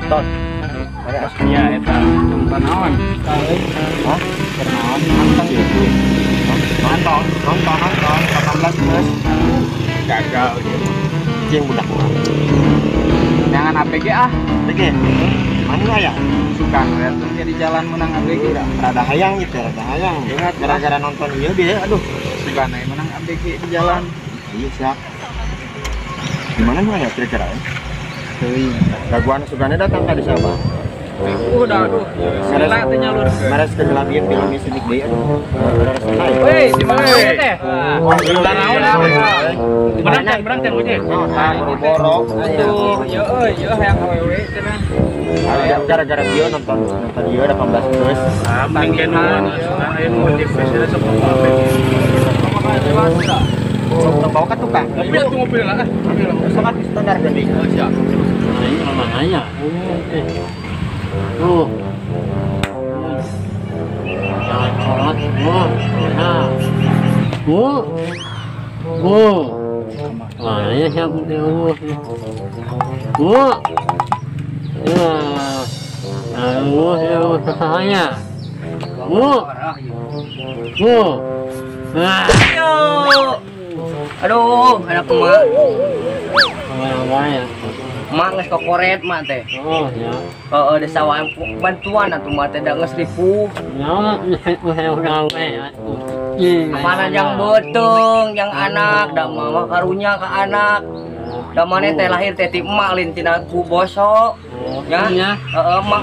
Ton. Ada ya eta nonton naon? Hah? Naon nonton itu. Nonton, nonton, nonton 18 plus. Gagal gitu. Jeung budak urang. Jangan APG ah. APG. Mana ya? Suka ngeliat tuh jadi jalan menang APG dah. Rada hayang gitu, rada hayang. Gara-gara nonton ieu dia aduh, suka naik menang APG di jalan. Iya siap. Gimana nih ya kira-kira ya? Raguan sugane datang tadi siapa? Udah aduh. Sila teh nyalur. Mares kegelabian film sidik deui aduh. Weh, di mana teh? Wah, naon ah. Berang teh ojek. Boro-boro. Aduh, ieu euy, ieu hayang awewe cenah. Gara-gara dia nonton dia 18 plus. Ah, mending nuhun aya nu ojek biasana sok ngomong. Sok bawa ka tukang. Mobil tuh mobil lah. Sok standar gede. Oh, siap. Ini namanya. Tuh. Jangan sholat semua. Nah. Bu. Bu. Nah, ini siapa dia? Bu. Ya. Bu, ya usahanya. Bu. Bu. Nah. Aduh, anak emak. Mana ya? Mak geus kokoret mak teh. Oh, ya. Heeh, desa wae bantuan atuh mak teh da geus ripuh. Ya, mana yang beuteung, yang anak, da mama karunya ka anak. Da maneh teh lahir teh ti emak lin tina ku bosok. Ya. Heeh, mak.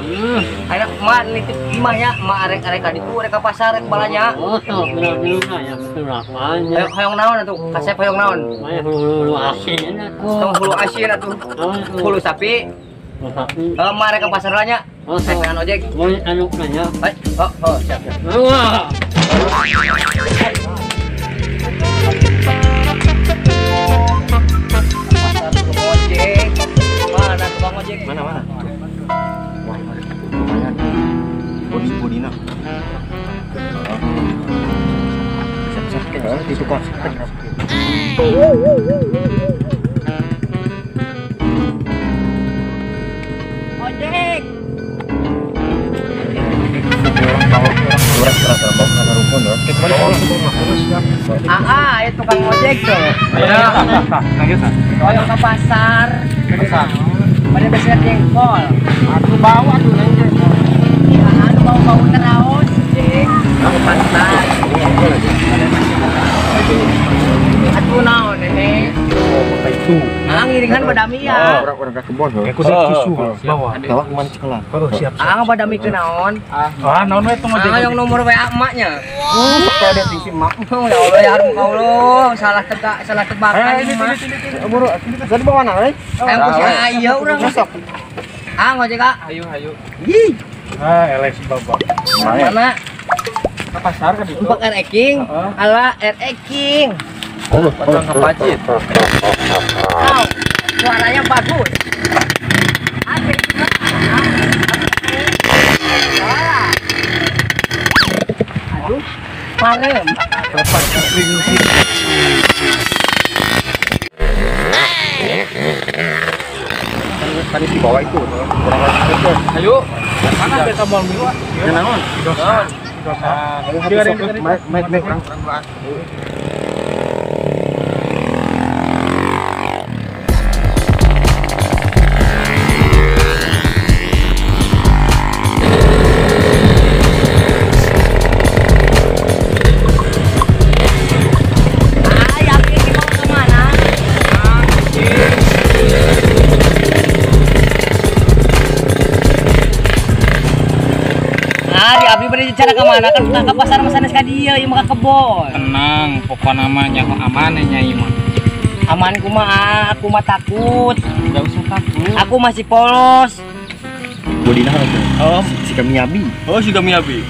Anak mak nitip imah nya, mak arek-arek ka ditu arek ka pasar rek balanya. Oh, bener juga ya, betul apanya. Hoyong naon atuh? Kasep hoyong naon? Hulu asin atuh. Tong hulu asin atuh. Hulu sapi. Heeh, mak arek ka pasar lah nya. Rek dengan ojek. Boleh anu nya. Oh, oh, siap, siap. Wah. Pasar tukang ojek. Mana tukang ojek? Mana mana? Wah, lumayan. Bodi-bodina. Siap-siap ke di tukang. Ojek. Ah, itu tukang ojek tuh. Ya, Ayo ke pasar. Pasar. Pada besar jengkol. Aku bawa tuh neng jengkol. Iya, anu bau-bau teraus, jeng. Ke pasar. Atuh naon nenek? Itu. Ah, ngiringan badami ya. Orang ke kebon. Aku tisu bawa. Bawa kemana sekolah? Oh, siap. Ah, badami ke naon? Ah, naon we tong ojek. Ah, yang nomor WA emaknya. Oh, ada tinggi emak. Oh, ya Allah, ya Allah, salah tebak, salah tebakan. Ini ini ini. Buru, jadi bawa mana, euy? Ayo ku si ieu urang. Ah, ngojek ah. Hayu, hayu. Ih. Ah, eleh si babak. Mana? Ke pasar ka ditu. Untuk RE King. Ala RE King. Pasang ke pacit. Oh, suaranya bagus. Aduh, parem. Tadi di bawah itu. Ayo. Mana beta mau milu? Ya naon? Dosa. Mek mek urang. Cara kemana kan ke pasar masanes ka dieu ieu mah ka kebon. Tenang, pokokna mah nyaho aman nya ieu mah. Aman kumaha? Aku mah takut. Enggak usah takut. Aku masih polos. Bodina tuh. Oh, si Miyabi. Oh, si Miyabi.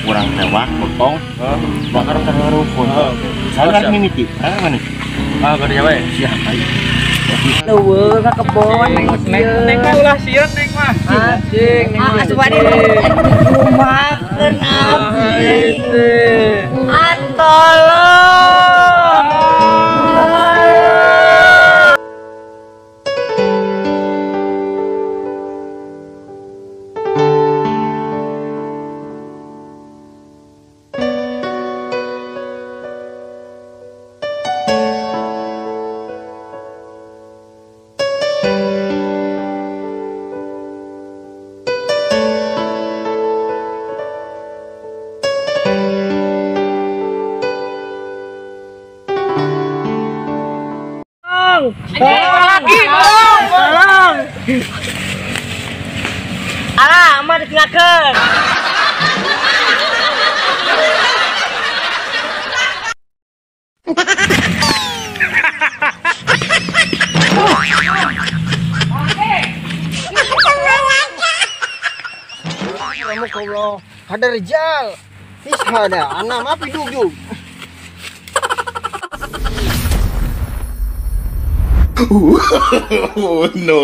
Kurang tewak, potong. Bakar terlalu. Salah mimiti. Salah mana? Ah, kada wae. Siap, ayo. Leuweung ka kebon neng neng mah ulah sieun neng mah. Cing neng mah. Asup adi kumakeun abdi. Atolong. Alah, emak ditinggalkeun. Allah, ada rijal. Is hada, ana ma fi dujuk. No.